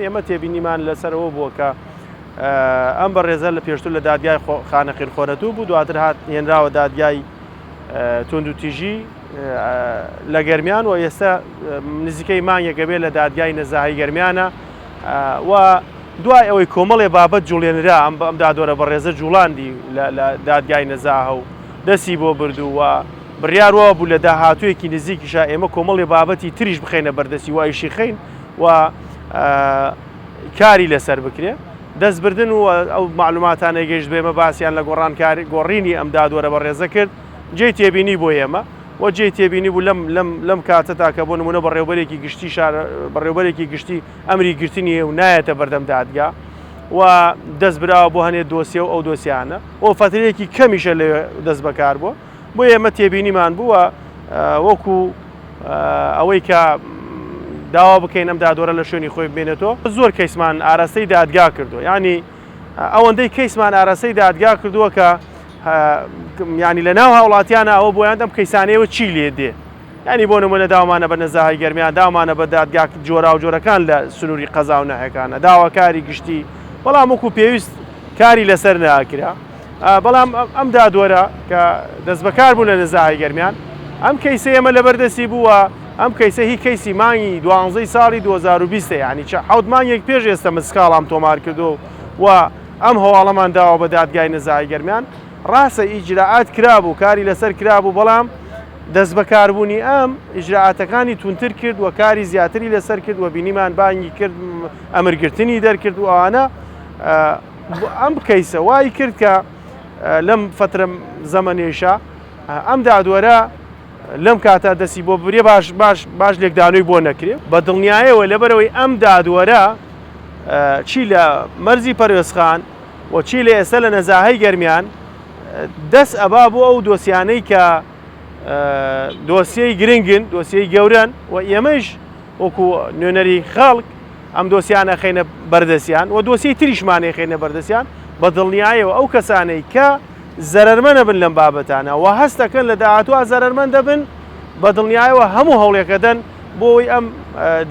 ئێمە تێبینیمان لەسەر ئەوە بووە کە ئەم بەڕێزە لە پێشتر لە دادگای خانەقین خۆرەتوو بوو، دواتر هات هێنراوە دادگای توندوتیژی لە گەرمیان و ئێستا نزیکەی مانگێکە بێ لە دادگای نەزاهی گەرمیانە و دوای ئەوەی کۆمەڵێ بابەت جوڵێنرا ئەم ئەم دادوەرە بەڕێزە جوڵاندی لە دادگای نەزاهە و دەستی بۆ برد و بڕیار وا بوو لە داهاتوویەکی نزیکیشا ئێمە کۆمەڵێ بابەتی تریش بخەینە بەردەستی و ئەیشی خەین و کاری لەسەر بکرێ. دەستبردن و ئەو مەعلوماتانەی گەیشت بە ئێمە باسیان لە گۆڕانکاری گۆڕینی ئەم دادوەرە بەڕێزە کرد جێی تێبینی بۆ ئێمە و جێی تێبینی بوو لەم لەم لەم کاتەدا کە بۆ نمونە بەڕێوبەرێکی گشتی شار بەڕێوبەرێکی گشتی ئەمری گرتنی و نایەتە بەردەم دادگا و دەست براوە بۆ هەنێ دۆسیە و ئەو دۆسیانە و فەترەیەکی کەمیشە لەوێ دەست بەکار بووە بۆ ئێمە تێبینیمان بووە وەکو ئەوەی کە داوا بکەین ئەم دادوەرە لە شوێنی خۆی بمێنێتەوە زۆر کەیسمان ئاراستەی دادگا کردو ینی ئەوەندەی کەیسمان ئاراستەی دادگا کردووە کە ینی لە ناو هاوڵاتیانە ئەوە بۆیان ئەم کەیسانەیەوە چی لێ دێ ینی بۆ نمونە داوامانە بە نەزاهی گەرمیان داوامانە بە دادگا جۆرا و جۆرەکان لە سنووری قەزا و ناحیەکانە داواکاری گشتی بەڵام وەکو پێویست کاری لەسەر ناکرا بەڵام ئەم دادوەرە کە دەستبەکار بوو لە نەزاهەی گەرمیان، ئەم کەیسەی ئێمە لەبەردەستی بوو و ئەم کەیسە هی کەیسی مانگی دوانزەی ساڵی 2020 یانی چە حەوت مانگێک پێش ئێستا من سکاڵام تۆمار کردو و ئەم هەواڵەمان داوە بە دادگای نەزاهەی گەرمیان. ڕاستە ئیجرائات کرابوو، کاری لەسەر کرابوو، بەڵام دەستبەکاربوونی ئەم ئیجرائاتەکانی توندتر کرد و کاری زیاتری لەسەر کرد و بینیمان بانگی کرد، ئەمرگرتنی دەرکرد و ئەوانە. ئەم کەیسە وای کرد کە لەم فترە زەمەنێشە ئەم دادوەرە لەم کاتە دەسی بۆ برێ باش باش باش لێکدانەوەی بۆ نەکرێ بە دڵنیایەوە لەبەرەوەی ئەم دادوەرە چی لە مەرزی پەروێزخان و چی لە ئێستا لە نەزاهەی گەرمیان دەست ئەبا بۆ ئەو دۆسیانەی کە دۆسیەی گرنگن دۆسیەی گەورەن و ئێمەش وەکو نوێنەری خەڵک ئەم دۆسیانە ئەخەینە بەردەستیان و دۆسیەی تریشمان ئەیخەینە بەردەستیان، بە دڵنیایەوە ئەو کەسانەی کە زەرەرمەنە بن لەم بابەتانە و هەست دەکەن لە داهاتووا زەرەرمەند دەبن، بە دڵنیایەوە هەموو هەوڵێک ئەدەن بۆ ئەوەی ئەم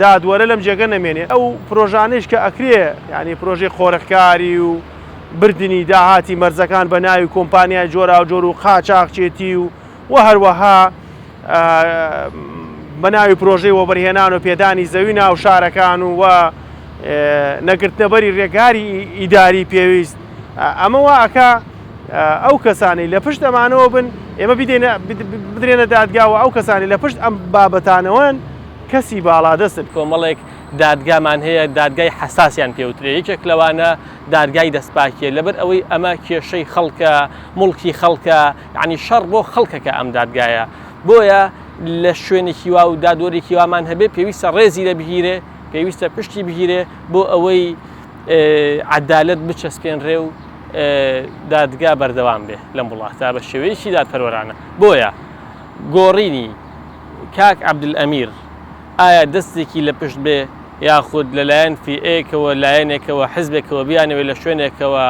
دادوەرە لەم جێگە نەمێنێ. ئەو پرۆژانەیش کە ئەکرێ، یانی پرۆژەی قۆرخکاری و بردنی داهاتی مەرزەکان بە ناوی کۆمپانیای جۆراوجۆر و قاچاخچێتی و و هەروەها بە ناوی پرۆژەی وەبەرهێنان و پێدانی زەوی ناو شارەکان و نەگرتنەبەری رێکاری ئیداری پێویست ئەمە وا ئەکا ئەو کەسانەی لە پشت ئەمانەوە بن ئێمە بدرێنە دادگاوە ئەو کەسانی لە پشت ئەم بابەتانەوەن کەسی باڵادەستن. کۆمەڵێک دادگامان هەیە دادگای حەساسیان پێوترێ یەکێک لەوانە دادگای دەستپاکیە لەبەر ئەوەی ئەمە کێشەی خەڵکە موڵکی خەڵکە یعنی شەڕ بۆ خەڵکەکە ئەم دادگایە بۆیە لە شوێنێکی وا و دادوەرێکی وامان هەبێ پێویستە ڕێزی لە بگیرێ پێویستە پشتی بگیرێ بۆ ئەوەی عەدالەت بچەسپێنرێ و دادگا بەردەوام بێ لەم وڵاتە بە شێوەیەکی دادپەروەرانە بۆیە گۆڕینی کاک عەبدولئەمیر ئایا دەستێکی لە پشت بێ یاخود لەلایەن فیئەیەکەوە لایەنێکەوە حزبێکەوە بیانەوێ لە شوێنێکەوە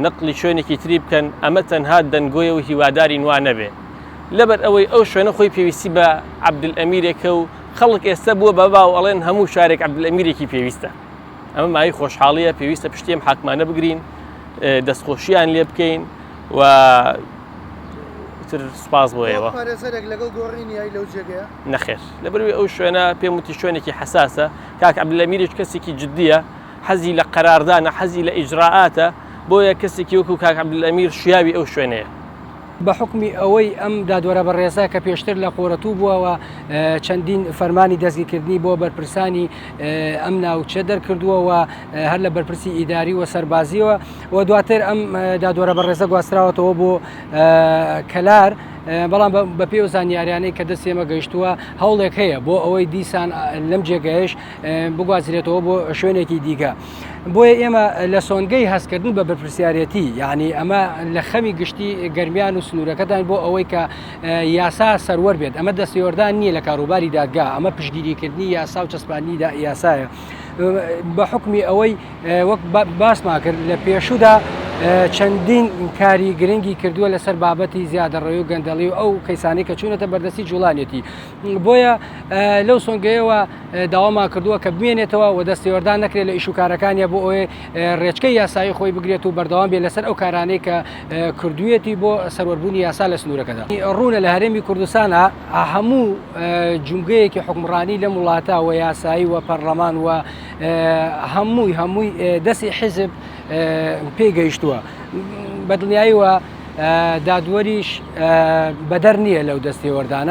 نەقلی شوێنێکی تری بکەن ئەمە تەنها دەنگۆیە و هیوادارین وا نەبێ لەبەر ئەوەی ئەو شوێنە خۆی پێویستی بە عەبدولئەمیرێکە و خەڵک ئێستا بووە بە باو ئەڵێن هەموو شارێک عەبدولئەمیرێکی پێویستە ئەمە مایەی خۆشحاڵیە پێویستە پشتی ئەم حاکمانە بگرین دەستخۆشیان لێ بکەین و تر سپاس بۆ ئێوە. پارێزەرێک لەگەڵ گۆڕینی ئەی لەو جێگەیە؟ نەخێر لەبەروی ئەو شوێنە پێم وتی شوێنێکی حەساسە کاک عەبدولئەمیریش کەسێکی جدیە حەزی لە قەراردانە حەزی لە ئیجرائاتە بۆیە کەسێکی وەکو کاک عەبدولئەمیر شیاوی ئەو شوێنەیە. بە حوکمی ئەوەی ئەم دادوەرە بەڕێزە کە پێشتر لە قۆرەتوو بووە و چەندین فەرمانی دەستگیرکردنی بۆ بەرپرسانی ئەم ناوچە دەرکردووە و هەر لە بەرپرسی ئیداری و سەربازیەوە و دواتر ئەم دادوەرە بەڕێزە گواستراوەتەوە بۆ کەلار بەڵام بە پێ و زانیاریانەی کە دەست ئێمە گەیشتووە هەوڵێک هەیە بۆ ئەوەی دیسان لەم جێگایش بگوازرێتەوە بۆ شوێنێکی دیکە. بۆیە ئێمە لە سۆنگەی هەستکردن بە بەرپرسیارەتی یعنی ئەمە لە خەمی گشتی گەرمیان و سنوورەکەدان بۆ ئەوەی کە یاسا سەروەر بێت ئەمە دەستێوەردان نییە لە کاروباری دادگا ئەمە پشگیریکردنی یاسا و چەسپاندنی یاسایە بە حکمی ئەوەی وەک باسمان کرد لە پێشودا چەندین کاری گرنگی کردووە لەسەر بابەتی زیادەڕەوی و گەندەڵی و ئەو کەیسانەی کە چوونەتە بەردەستی جوڵانێتی بۆیە لەو سۆنگەیەوە داوامان کردووە کە بمێنێتەوە و دەستێوەردان نەکرێت لە ئیش و کارەکانیا بۆ ئەوەی ڕێچکەی یاسایی خۆی بگرێت و بەردەوام بێت لەسەر ئەو کارانەی کە کردوویەتی بۆ سەروەربوونی یاسا لە سنوورەکەدا. ڕوونە لە هەرێمی کوردستانا هەموو جومگەیەکی حوکمڕانی لەم وڵاتە و یاسایی و پەرلەمان و هەمووی هەمووی دەستی حیزب پێی گەیشتووە. بە دڵنیاییەوە دادوەریش بەدەر نییە لەو دەستێوەردانە.